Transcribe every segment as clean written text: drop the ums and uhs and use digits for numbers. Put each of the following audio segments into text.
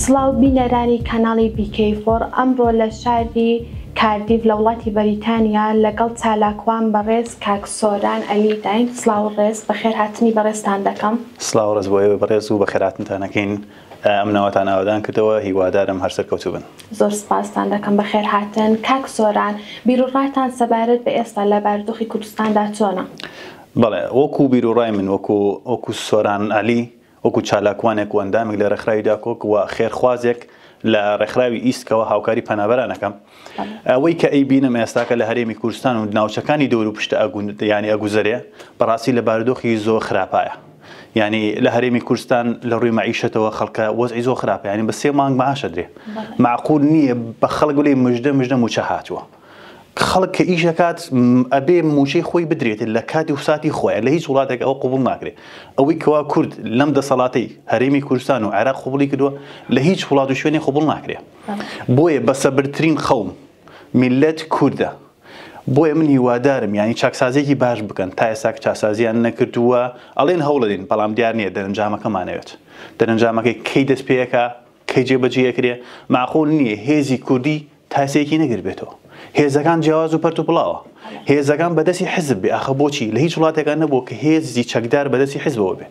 سڵاو بینەرانی کەناڵی BK Four، ئەمڕۆ لە شاری کاردیف لە وڵاتی بەریتانیا لەگەڵ چالاکوان بەڕێز کاک سۆران عەلی داین. سڵاو و ڕێز، بەخێرهاتنی بەڕێزتان دەکەم. سڵاو و ڕێز بۆ ئێوەی بەڕێز و بەخێرهاتنتان ئەکەین. ئەم ناوەتان ئاوەدان کردەوە، هیوادارم هەر سەرکەوتوو بن. زۆر سپاستان دەکەم، بەخێرهاتن. کاک سۆران، بیروڕاتان سەبارەت بە ئێستا لە بارودۆخی کوردستاندا چۆنە؟ بەڵێ، وەکوو بیروڕای من، وەکوو وەکوو سۆران عەلی، وەکوو چالاکوانێک و ئەندامێک لە ڕێکخراوی داکۆک و خێرخوازێک لە ڕێکخراوی ئیسکەوە هاوکاری پەنابەران ئەکەم، ئەوەی کە ئەیبینم ئێستاکە لە هەرێمی کوردستان و ناوچەکانی دەوروپشت یانی ئەگوزەرێ، بەڕاستی لە بارودۆخی زۆر خراپایە. یانی لە هەرێمی کوردستان لە ڕووی مەعیشەتەوە خەڵکە وەزعی زۆر خراپە یانی بە سێ مانگ معاش ئەدرێ مەعقول نییە بە خەڵک بڵێ مژدە مژدە مووچە هاتووە خەڵک کە ئیش دەکات ئەبێ مووچەی خۆی بدرێت لە کاتی و ساتی خۆیان لە هیچ وڵاتێک ئەوە قبوڵ ناکرێت ئەوەی کەوا کورد لەم دەسەڵاتەی هەرێمی کوردستان و عێراق قبوڵی کردووە لە هیچ وڵات و شوێنێک قبوڵ ناکرێت بۆیە بەسەبرترین قەوم میللەت کوردە بۆیە من هیوادارم یانی چاکسازیەکی باش بکەن تا ئێستا کە چاکسازیان نەکردووە ئەڵێن هەوڵەدەین بەڵام دیار نییە دەرەنجامەکەمان ئەوێت دەرەنجامەکەی کەی دەست پێەکە کەی جێبەجێ ئەکرێ معقول نییە هێزی کوردی تاسێکی نەگربێتەوە هێزەکان جیاواز و پەرت و پڵاوە هێزەکان بەدەستی حزب بێ ئاخە بۆچی لە هیچ وڵاتێکان نەبووە کە هێزی چەکدار بەدەستی حزبەوە بێ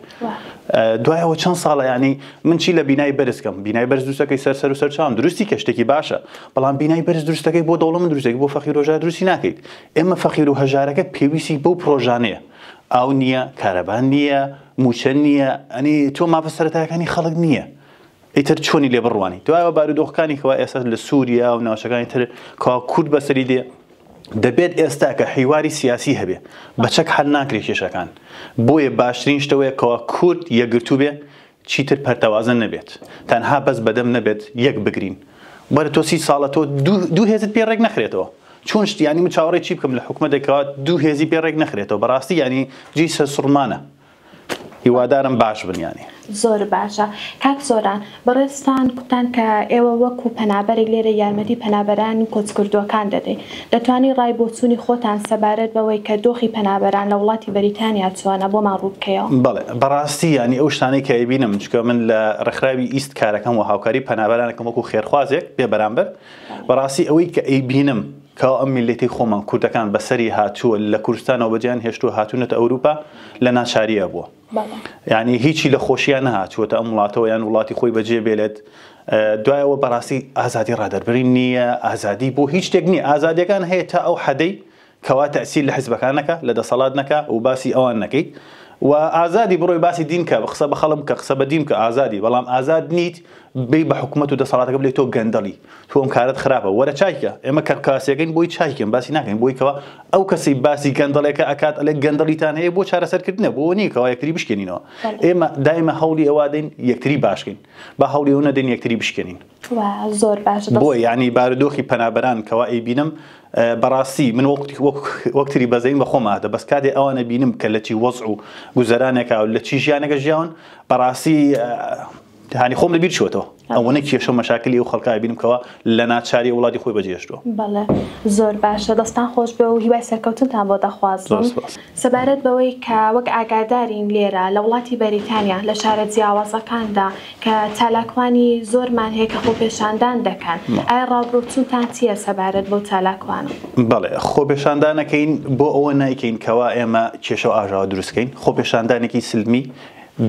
دوای ئەوە چەند ساڵە یانی من چی لە بینای بەرز کەم بینای بەرز دروستەکەی سەر سەر و سەر چاوم دروستی کە شتێکی باشە بەڵام بینای بەرز دروستەکەی بۆ دەوڵەمەند دروستەکەی بۆ فەقیر و هەژار دروستی ناکەیت ئێمە فەقیر و هەژارەکە پێویستی بەو پرۆژانەیە ئاو نییە کارەبا نییە موچە نییە ئەنی تۆ مافە سەرەتایەکانی خەڵک نییە ئیتر چۆنی لێ بڕوانی دوایەوە بارودۆخەکانی کەوا ئێستا لە سووریا و ناوچەکانی تر کەوا کورد بەسەری دێ دەبێت ئێستا کە حیواری سیاسی هەبێ بە چەک حەل ناکرێ کێشەکان بۆیە باشترین شتەوەیە کەوا کورد یەکگرتوو بێ چیتر پەرتەوازە نەبێت تەنها بەس بەدەم نەبێت یەک بگرین وەرە تۆ سی ساڵە تۆ دوو هێزت پێ ڕێک نەخرێتەوە چۆن شتی یانی من چاوەڕێی چی بکەم لە حکومەتێکەوە دوو هێزی پێ ڕێک نەخرێتەوە بەڕاستی یانی جێی سەرسوڕمانە هیوادارم باش بن یانی. زۆر باشە کاک سۆران بەڕێزتان کوتتان کە ئێوە وەکو پەنابەرێک لێرە یارمەتی پەنابەران و کۆچکردووەکان دەدەی دەتوانی ڕای بۆچوونی خۆتان سەبارەت بەوەی کە دۆخی پەنابەران لە وڵاتی بەریتانیا چۆنە بۆمان ڕوون بکەیەوە؟ بەڵێ بەڕاستی یانی ئەو شتانەی کە ئەیبینم چونکە من لە ڕێکخراوی ئیست کارەکەم و هاوکاری پەنابەران ئەکەم وەکو خێرخوازێک بێ بەرامبەر بەڕاستی ئەوەی کە ئەیبینم کەوا ئەم میللەتەی خۆمان کوردەکان بەسەری هاتووە لە کوردستانەوە بەجێیان هێشتووە هاتوونەتە ئەوروپا لە ناچاریە بووە یعنی هیچی لە خۆشیان نەهاتووەتە ئەم وڵاتەوە یان وڵاتی خۆی بەجێ بێلێت دوایەوە بەڕاستی ئازادی ڕادەربرین نییە ئازادی بۆ هیچ شتێک نییە ئازادیەکان هەیە تا ئەو حەدەی کەوا تەئسیر لە حزبەکان نەکا، لە دەسەڵات نەکا و باسی ئەوان نەکەیت و ئازادی بڕۆی باسی دین کە، قسە بە خەڵک بکە، قسە بە دین بکە ئازادی، بەڵام ئازاد نیت بێی بە حکومەت و دەسەڵاتەکە بلێی تۆ گەندەڵی، تۆ ئەم کارەت خراپە، وەرە چاکی کە، ئێمە کە کاسیەکەین بۆی چاکی کەین باسی ناکەین، بۆی کەوا ئەو کەسەی باسی گەندەڵێکە ئەکات ئەلێ گەندەڵیتان هەیە بۆ چارەسەرکردنە، بۆ نیە کەوا یەکتری بشکێنینەوە، ئێمە دایمە هەوڵی ئەوە دەین یەکتری باش کەین، با هەوڵی ئەوە نەدەین یەکتری بشکێنین. زۆر باشە دەست. بۆیە یانی بارودۆخی پەنابەران کەوا ئەیبینم بەڕاستی من وەک تری بەزەیم بە خۆم هاتە بەس کاتێ ئەوانە بینم کە لە چی وەزع و گوزەرانێکا و لە چی ژیانێکە ژیاون بەڕاستی هانی خۆم لەبیر چووەتەوە ئەوەنە کێشە و مەشاکلی ئەو خەڵکە بینم کەوا لە ناچاری وڵاتی خۆی بەجێهێشتووە. بەڵێ زۆر باشە دەستان خۆش بێ و هیوای سەرکەوتنتان بۆ دەخوازم. زۆر سوپاس. سەبارەت بەوەی کە وەک ئاگادارین لێرە لە وڵاتی بەریتانیا لە شارە جیاوازەکاندا کە چالاکوانی زۆرمان هەیە کە خۆپێشاندان دەکەن، ئایا ڕاوبۆچوونتان چییە سەبارەت بەو چالاکوانە؟ بەڵێ، خۆپێشاندان ئەکەین بۆ ئەوە نایکەین کەوا ئێمە کێشە و ئاژاوە دروست کەین، خۆپێشاندانێکی سلمی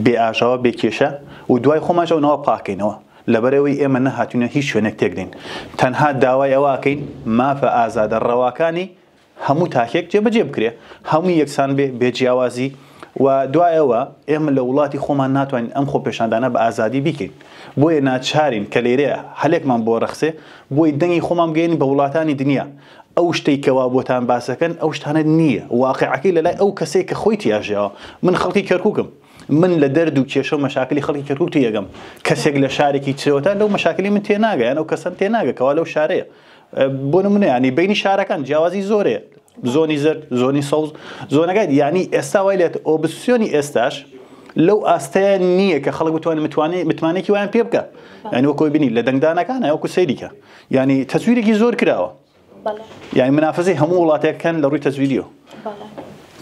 بێ ئاژاوە بێ کێشە و دوای خۆمانش ئەو ناوە پاکەینەوە، لەبەرئەوەی ئێمە نەهاتوینە هیچ شوێنێک تێکدەین، تەنها داوای ئەوە ئەکەین مافە ئازادە ڕەواکانی هەموو تاکێک جێبەجێ بکرێ، هەمووی یەکسان بێ، بێ جیاوازی و دوایەوە ئێمە لە وڵاتی خۆمان ناتوانین ئەم خۆپێشاندانە بە ئازادی بیکەین، بۆیە ناچارین کە لێرەیە هەلێکمان بۆ رەخسێ بۆی دەنگی خۆمان بگەیەنین بە وڵاتانی دنیا، ئەو شتەی کەوا بۆتان باسەکەن ئەو شتانە نییە، واقیعەکەی لەلای ئەو کەسەیە کە خۆی تیا ژیاوە، من خەڵکی کەرکوکم، من لە دەرد و کێشە و مەشاکلی خەڵکی کەرکوک تێگەم، کەسێک لە شارێکی ترەوە لەو مەشاکلی من تێناگا یان ئەو کەسەم تێناگا کەوا لەو شارەیە. بۆ نمونە ینی بینی شارەکان جیاوازی زۆرەیە زۆنی زەرد زۆنی سەوز زۆنەکە ینی ئێستا وای لێت ئۆپۆزسیۆنی ئێستاش لەو ئاستەیە نییە کە خەڵک بتوانێت متوانێت متمانێکی وایان پێ بکە یعنی وەکۆی بینی لە دەنگدانەکان وەکو سەیریکە ینی تەزویرێکی زۆر کراوە یعنی منافەزەی هەموو وڵاتێک کەن لە ڕووی تەزویریەوە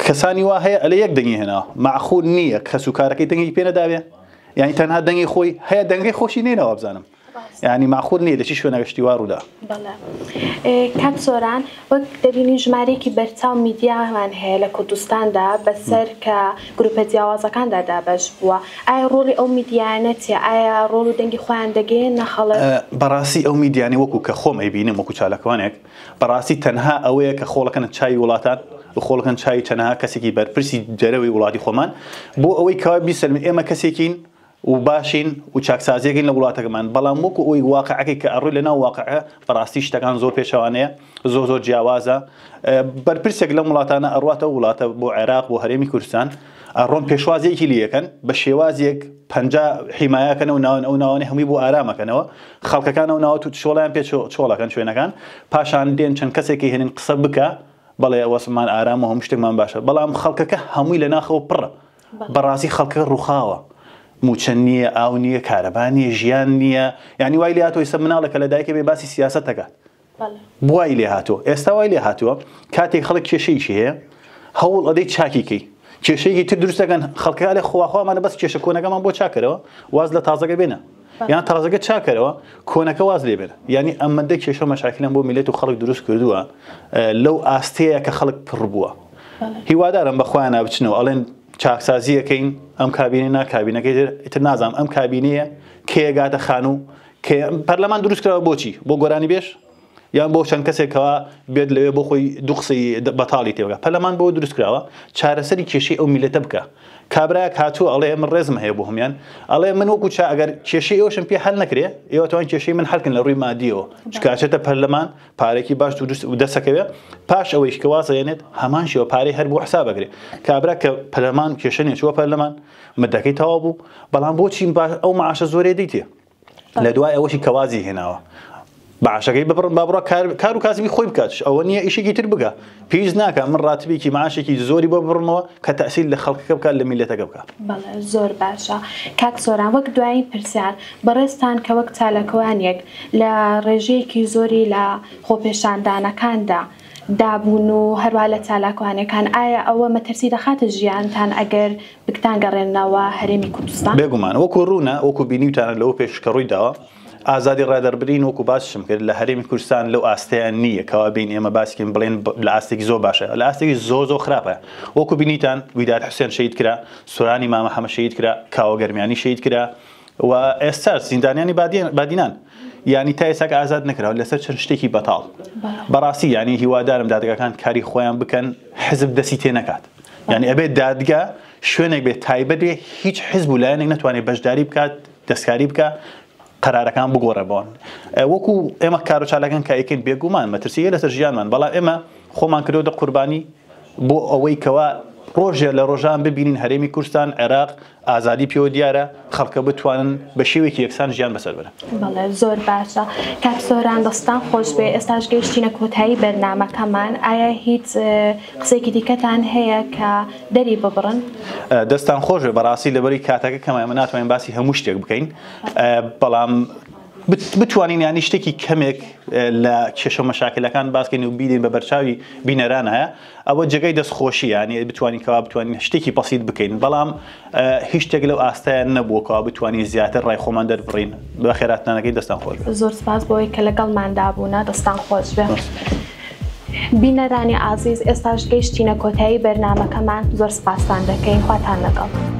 کەسانی وا هەیە ئەلێ یەک دەنگی هێناوە معخول نییە کەس و کارەکەی دەنگی پێ نەداوێ یعنی تەنها دەنگی خۆی هەیە دەنگەی خۆشی نێنەوە بزانم. یانی ماقول نییە لە چی شوێنێک شتی وا ڕوودا. بەڵێ کاک سۆران وەک دەبینین ژمارەیەکی بەرچاو میدیامان هەیە لە کوردستاندا بەسەر کە گروپە جیاوازەکاندا دابەش بووە ئایا ڕۆڵی ئەو میدیایانە چیە ئایا ڕۆڵ و دەنگی خۆیان دەگەیەننە خەڵک؟ بەڕاستی ئەو میدیانەی وەکو کە خۆم ئەیبینم وەکو چالاکوانێک بەڕاستی تەنها ئەوەیە کە خۆڵەکەنە چاوی وڵاتان و خۆڵەکەن چاوی چەنەها کەسێکی بەرپرسی دەرەوەی وڵاتی خۆمان بۆ ئەوەی کەوا بیسەلمێن ئێمە کەسێکین و باشین و چاکسازیەکەین لە وڵاتەکەمان بەڵام وەکو ئەوەی واقعەکەی کە ئەڕۆی لەناو واقع بەڕاستی شتەکان زۆر پێچەوانەیە زۆر زۆر جیاوازە بەرپرسێک لەم وڵاتانە ئەڕواتەوە وڵاتە بۆ عێراق بۆ هەرێمی کوردستان ئەڕۆن پێشوازیەکی لەکەن بە شێوازێک پەنجا حیمایەکەنەوە ناون ئەو ناوانەی هەمووی بۆ ئارامەکەنەوە خەڵکەکان ئەو ناوە چۆڵیان پێ چۆڵەکەن شوێنەکان پاشان دێن چەند کەسێکی هێنن قسە بکە بەڵێ وەسمان ئارام و هەموو شتێکمان باشە بەڵام خەڵکەکە هەمووی لە ناخەوە پڕە بەڕاستی خەڵکەکە ڕووخاوە موچە نییە ئاو نییە کارەبا نییە ژیان نییە یعنی وای لێ هاتووە ئێستا مناڵێکە لە دایکە بێ باسی سیاسەت دەکات وای لێ هاتووە ئێستا وای لێ هاتووە کاتێک خەڵک کێشەیەکی هەیە هەوڵ ئەدەی چاکی کەی کێشەیەکی تر دروست دەکەن خەڵکەکە ئەلێ خواخوامانە بەس کێشە کۆنەکەمان بۆ چاکەرەوە واز لە تازەکە بێنە یان تازەکە چاکەرەوە کۆنەکە واز لێ بێنە یعنی ئەمەندە کێشە مەشاکلیان بۆ میلەت و خەڵک دروست کردووە لەو ئاستەیە کە خەڵک پڕ بووە هیوادارم بە خۆیان بچنەوە ئەڵێن چاکسازیەکەین ئەم کابینە نا کابینەکەی تر نازانم ئەم کابینەیە کێگاتە خانوو کە پەرلەمان دروست کراوە بۆچی؟ بۆ گۆرانی بێژ؟ یان بۆ چەند کەسێک کەوا بێت لەوێ بۆ خۆی دوو قسەی بەتاڵی تێ بکات؟ پەرلەمان بۆ دروست کراوە چارەسەری کێشەی ئەو میللەتە بکا. کابرایەک هاتووە ئەڵێ من ڕێزم هەیە بۆ هەموویان، ئەڵێ من وەکو چا ئەگەر کێشەی ئێوەشم پێ حەل نەکرێ، ئێوە توان کێشەی من حەل کەن لە ڕووی مادیەوە، چونکە ئەچێتە پەرلەمان پارێکی باش دروست دەسەکەوێ، پاش ئەوەیش کە واز ئەهێنێت هەمان شێوە پارەی هەر بۆ حساب ئەکرێ. کابرا کە پەرلەمان کێشە نیە چووە پەرلەمان مدەکەی تەواو بوو، بەڵام بۆچی ئەو معاشە زۆرەی دەیتێ؟ لە دوای ئەوەشی کە وازی هێناوە معاشەکەی ببڕن با بڕا کار و کاسبی خۆی بکات ئەوە نییە ئیشێکی تر بکە پێویست ناکە من ڕاتبێکی معاشێکی زۆری بۆ ببڕمەوە کە تەسیل لە خەڵکەکە بکات لە میلەتەکە بکات. بەڵێ زۆر باشە کاک سۆران وەک دوایین پرسیار بەڕێزتان کە وەک چاالکوانێک لە ڕێژەیەکی زۆری لە خۆپێشاندانەکاندا دابوون و هەروە لە چالاکوانەکان ئایا ئەوە مەترسی دەخاتە ژیانتان ئەگەر بتانگەڕێننەوە هەرێمی کوردستان؟ بێگومان وەکو ڕوونە وەکو بینیوتانە لەوە پێش کە ڕووی داوە ئازادی ڕادەربرین وەکو باسیشم کرد لە هەرێمی کوردستان لەو ئاستەیە نییە کەوا بین ئێمە باسی کەین بڵێن لە ئاستێکی زۆر باشە لە ئاستێکی زۆر زۆر خراپە وەکو بینیتان ویداد حوسێن شەهید کرا سۆرانی مامە حەمە شەهید کرا کاوە گەرمیانی شەهید کرا و ئێستا زیندانیانی بادینان یانی تا ئێستا ئازاد نەکراوە لەسەر چەند شتێکی بەتاڵ بەڕاستی یانی هیوادارم دادگاکان کاری خۆیان بکەن حزب دەستی تێ نەکات یعنی ئەبێت دادگا شوێنێک بێت تایبەت بێ هیچ حزب و لایەنێک نەتوانێت بەشداری بکات دەستکاری بکە قەرارەکان بگۆڕێ بۆن وەکو ئێمە کارو چالاکان کە ئەیکەین بێگومان مەترسیە لەسەر ژیانمان بەڵام ئێمە خۆمان کردووە قوربانی بۆ ئەوەی کەوا ڕۆژێ لە ڕۆژان ببینین هەرێمی کوردستان عێراق ئازادی پێوە دیارە خەڵکە بتوانن بە شێوەیەکی یەکسان ژیان بەسەر بەرن. بەڵێ زۆر باشە کاک سۆران دەستان خۆش بێ ئێستاش گەیشتینە کۆتایی بەرنامەکەمان ئایا هیچ قسەیەکی دیکەتان هەیە کە دەری ببڕن؟ دەستان خۆش بێ بەڕاستی لەبەری کاتەکە کەمە ئێمە ناتوانین باسی هەموو شتێک بکەین بەڵام بتوانین یانی شتێکی کەمێک لە کێشە مەشاکلەکان باسکەین و بیدەین بە بەرچاوی بینەران هەیە ئەوە جێگای دەستخۆشی یانی بتوانین کەوا بتوانین شتێکی بەسیت بکەین بەڵام هیچ شتێک لەو ئاستایان نەبووە کەوا بتوانین زیاتر ڕای خۆمان دەربڕین بە خێراتنانەکەی دەستان خۆش بێت. زۆر سپاس بۆی کە لەگەڵماندا بوونە دەستان خۆش بێ. بینەرانی ئازیز ئێستاش گەیشتینە کۆتایی بەرنامەکەمان زۆر سپاستان دەکەین خواتان لەگەڵ.